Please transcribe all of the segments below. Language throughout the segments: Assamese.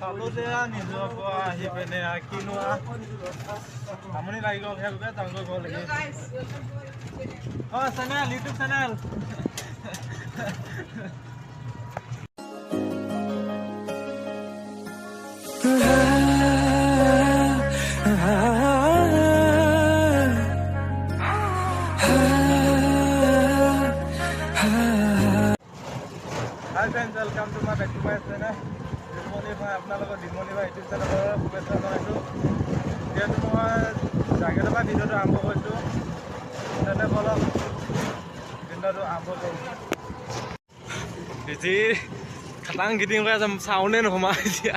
চালো যে নিজৰ পৰা আহি পিনে কিনো আমনি লাগি গ'ল, সেইবাবে যাওঁগৈ ঘৰলৈকে। অঁ channel, YouTube channel. Hi friends, welcome to my back to my channel. দিলমণি মই আপোনালোকৰ দিলমণি বা ইউটিউব চেনেলৰ শুভেচ্ছা জনাইছোঁ। যিহেতু মই জাগেটৰ পৰা ভিডিঅ'টো আৰম্ভ কৰিছোঁ, তেনে বলক ভিডিঅ'টো আৰম্ভ কৰোঁ। যি খাটাং গিটিং কৰি আছে, চাউণ্ডে নোসোমা এতিয়া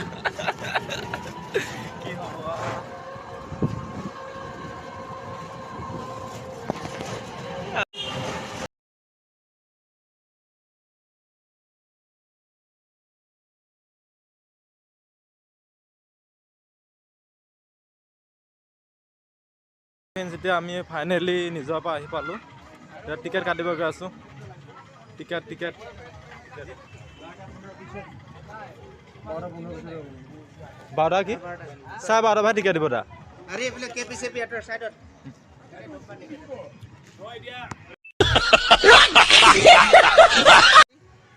কি হ'ব। যেতিয়া আমি ফাইনেলি নিজৰ পৰা আহি পালোঁ, এতিয়া টিকেট কাটিব গৈ আছোঁ। টিকেট টিকেট 12টা কি 12:30 ভাই টিকেট দিব দা।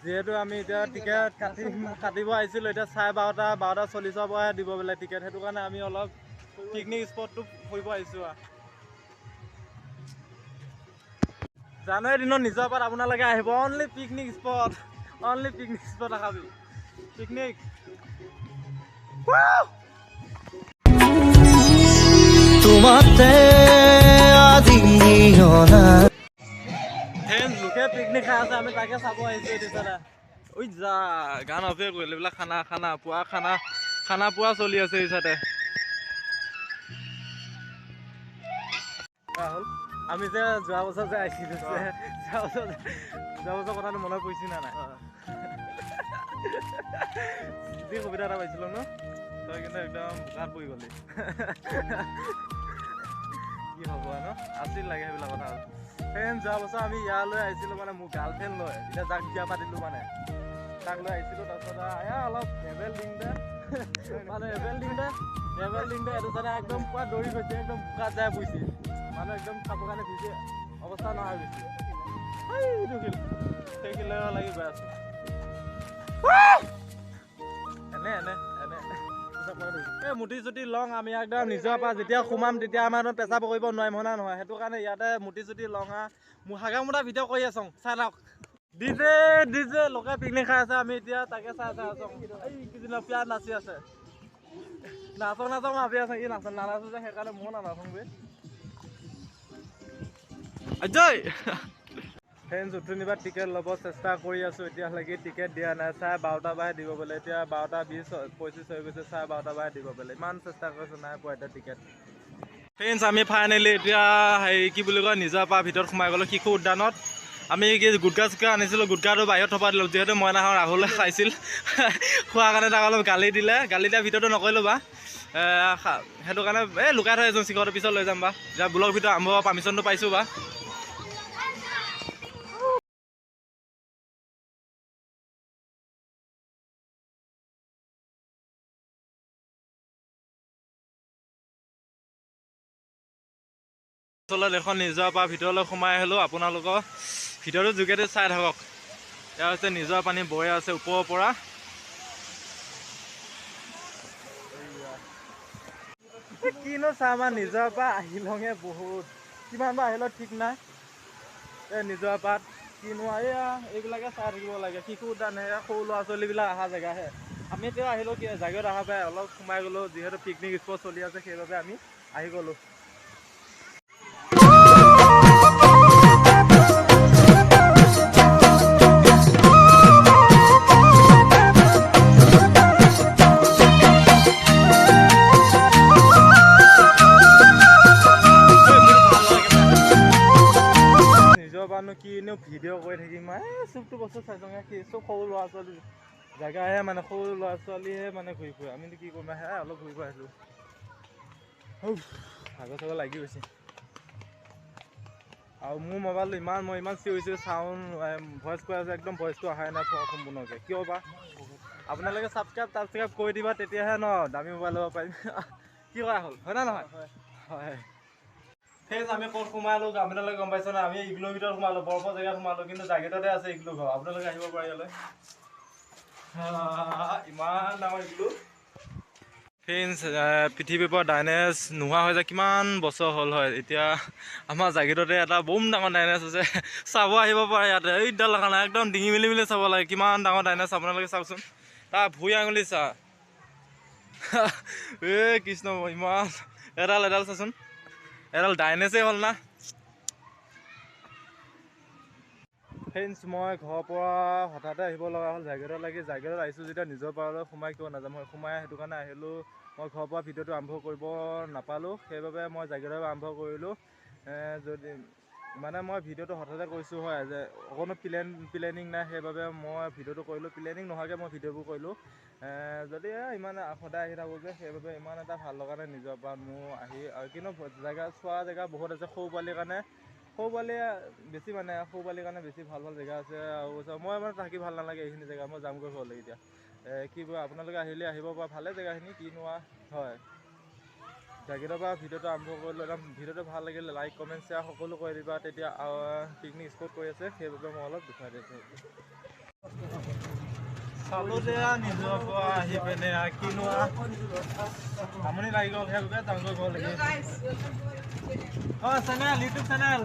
যিহেতু আমি এতিয়া টিকেট কাটিব আহিছিলোঁ, এতিয়া 12:30 12:40ৰ পৰাহে দিব বোলে টিকেট। সেইটো কাৰণে আমি অলপ পিকনিক স্পটটো ফুৰিব আহিছোঁ। জানুৱাৰী দিনত নিজৰ পাত আপোনালোকে আহিব, only picnic spot, only picnic spot আহাবি picnic. লোকে পিকনিক খাই আছে, আমি তাকে চাব আহিছোঁ। এতিয়া ঐ যা গান অফে কৰিলে, এইবিলাক খানা খানা পোৱা খানা খানা পোৱা চলি আছে এই চাতে। ৰাহুল, আমি যে যোৱা বছৰ যে আহিছিলোঁ, যোৱা বছৰ কথাটো মনত পৰিছে নে নাই? যি সুবিধা এটা পাইছিলোঁ ন, তই কিন্তু একদম বোকাত পৰি গ'লি। কি হ'ব ন, আছিল লাগে সেইবিলাক কথা। ফ্ৰেণ্ড, যোৱা বছৰ আমি ইয়ালৈ আহিছিলোঁ মানে মোৰ গাৰ্লফ্ৰেণ্ড লৈ, এতিয়া যাক বিয়া পাতিলোঁ মানে তাক লৈ আহিছিলোঁ। তাৰপিছত এয়া অলপ ৰেবেল দিং দে, মানে ৰেবেল দিং দে, ৰেবেল দিং দে, এইটো চাইডে একদম পূৰা দৌৰি গৈছে, একদম বোকাত যায় পৰিছে, মানুহ একদম কাপোৰ কানি ভিজি অৱস্থা নোহোৱা হৈ গৈছে। সেইটো শিল সেই শিল লাগি গৈ আছোঁ। এনে এনে এনে এই মুটি চুটি লং, আমি একদম নিজৰ পৰা যেতিয়া সোমাম তেতিয়া আমাৰ পেচাব কৰিব নোৱাৰিম, হয় না নহয়? সেইটো কাৰণে ইয়াতে মুটি চুটি লং। মোৰ হাগা মুটা ভিডিঅ' কৰি আছোঁ, চাই থাকক। ডিজে ডিজে লোকে পিকনিক খাই আছে, আমি এতিয়া তাকে চাই চাই আছোঁ। এই কেইদিনৰ পিয়াত নাচি আছে, নাচক নাচক ভাবি আছোঁ, ই নাচ নানাচো যে সেইকাৰণে ময়ো নানাচোঁ বে। অজয় ফ্ৰেণ্ডছ, উঠনিবা টিকেট ল'ব চেষ্টা কৰি আছোঁ, এতিয়ালৈকে টিকেট দিয়া নাই। 12:30 পৰাহে দিব বোলে, এতিয়া 12:20-25 হৈ গৈছে, 12:30 পৰাহে দিব বোলে। ইমান চেষ্টা কৰিছোঁ, নাই পোৱা এতিয়া টিকেট। ফ্ৰেণ্ডছ, আমি ফাইনেলি এতিয়া হেৰি কি বুলি কয়, নিজৰ পৰা ভিতৰত সোমাই গ'লোঁ শিশু উদ্যানত। আমি কি গুটকা চুটকা আনিছিলোঁ, গুটকাটো বাহিৰত থপা দিলোঁ, যিহেতু মই নাখাওঁ, ৰাহুলে খাইছিল, খোৱাৰ কাৰণে তাক অলপ গালি দিলে। গালি দিয়া ভিতৰতো নকৰিলোঁ বা, সেইটো কাৰণে এই লুকাই থৈ আহিছোঁ, চিকৰটো পিছত লৈ যাম বা। এতিয়া ব্লগ ভিতৰত আৰম্ভ পাৰ্মিশ্যনটো পাইছোঁ বা। এখন নিজৰ পৰা ভিতৰলৈ সোমাই আহিলোঁ, আপোনালোকৰ ভিতৰটো যোগেদি চাই থাকক। ইয়াৰ হৈছে নিজৰ পানী বৈ আছে ওপৰৰ পৰা। কিনো চাম আৰু, নিজৰ পৰা আহিলঙে বহুত, কিমান বাৰ আহিলেও ঠিক নাই। এই নিজৰ পাত কিনো এইয়া এইবিলাকে চাই থাকিব লাগে। শিশু উদ্যান সেয়া সৰু ল'ৰা ছোৱালীবিলাক অহা জেগাহে। আমি এতিয়া আহিলোঁ কি জাগিৰত অহা পাই অলপ সোমাই গ'লোঁ, যিহেতু পিকনিক স্পট চলি আছে সেইবাবে আমি আহি গ'লোঁ। কিনো ভিডিঅ' কৰি থাকিম, এই চবটো বস্তু চাইছোঁ কি চব সৰু ল'ৰা ছোৱালী জেগাহে, মানে সৰু ল'ৰা ছোৱালীহে মানে ঘূৰি ফুৰে। আমিনো কি কৰিম, সেয়াই অলপ ঘূৰিব আহিলোঁ। ভাগৰ চাগৰ লাগি গৈছে। আৰু মোৰ মোবাইলটো ইমান মই ইমান চিঞৰিছোঁ, চাউণ্ড ভইচ কৈ আছোঁ, একদম ভইচটো অহাই নাই সম্পূৰ্ণকৈ, কিয় বা। আপোনালোকে ছাবস্ক্ৰাইব তাবস্ক্ৰাইব কৰি দিবা, তেতিয়াহে ন দামী মোবাইল ল'ব পাৰিম। কি কৰা হ'ল, হয় নে নহয়? হয়। ফ্ৰেণ্ডছ, আমি ক'ত সোমালো আপোনালোকে গম পাইছে নাই? আমি ইগলোৰ ভিতৰত সোমালো, বৰফৰ জেগাত সোমালো, কিন্তু জাগিৰোডতে আছে ইগলো ঘৰ। আপোনালোকে আহিব পাৰে ইয়ালৈ। ইমান ডাঙৰ ইগলো। ফ্ৰেণ্ডছ, পৃথিৱীৰ পৰা ডাইনেছ নোহোৱা হৈ যায় কিমান বছৰ হ'ল হয়, এতিয়া আমাৰ জাগিৰোডতে এটা বম ডাঙৰ ডাইনেছ আছে, চাব আহিব পাৰে ইয়াতে। এইডাল লগা নাই, একদম ডিঙি মেলি মেলি চাব লাগে, কিমান ডাঙৰ ডাইনেছ আপোনালোকে চাওকচোন। তাৰ ভুই আঙুলি চা, এ কৃষ্ণ, ইমান এডাল এডাল চাচোন, এডাল ডাইনেছেই হ'ল না। ফ্ৰেণ্ডছ, মই ঘৰৰ পৰা হঠাতে আহিব লগা হ'ল জাগিৰোডত লাগি। জাগিৰোডত আহিছোঁ যেতিয়া নিজৰ পাৰলৈ সোমাই কিয় নাযাম, হয় সোমাই সেইটো কাৰণে আহিলোঁ। মই ঘৰৰ পৰা ভিডিঅ'টো আৰম্ভ কৰিব নাপালোঁ, সেইবাবে মই জাগিৰোডৰ আৰম্ভ কৰিলোঁ। যদি মানে মই ভিডিঅ'টো হঠাতে কৰিছোঁ হয়, যে অকণো প্লেনিং নাই, সেইবাবে মই ভিডিঅ'টো কৰিলোঁ। প্লেনিং নোহোৱাকৈ মই ভিডিঅ'বোৰ কৰিলোঁ। যদি ইমান সদায় আহি থাকোঁ যে, সেইবাবে ইমান এটা ভাল লগা নাই নিজৰ পৰা মোৰ আহি। কিন্তু জেগা চোৱা জেগা বহুত আছে, সৰু পোৱালিৰ কাৰণে, সৰু পোৱালিয়ে বেছি মানে সৰু পোৱালিৰ কাৰণে বেছি ভাল ভাল জেগা আছে। আৰু মই মানে থাকি ভাল নালাগে এইখিনি জেগা, মই যামগৈ ঘৰলৈ এতিয়া। কি কয়, আপোনালোকে আহিলে আহিব পৰা ভালে জেগাখিনি, কিনোৱা হয়। জাগিৰোডৰ পৰা ভিডিঅ'টো আৰম্ভ কৰিলোঁ। একদম ভিডিঅ'টো ভাল লাগিলে লাইক কমেণ্ট শ্বেয়াৰ সকলো কৰি দিবা। তেতিয়া পিকনিক স্পট কৰি আছে, সেইবাবে মই অলপ দেখুৱাই দিছোঁ। চালোঁ যে নিজৰ পৰা আহি পিনে কিনোৱা আমনি লাগি গ'ল, সেইবাবে যামগৈ ঘৰলৈকে। অঁ, চেনেল, ইউটিউব চেনেল।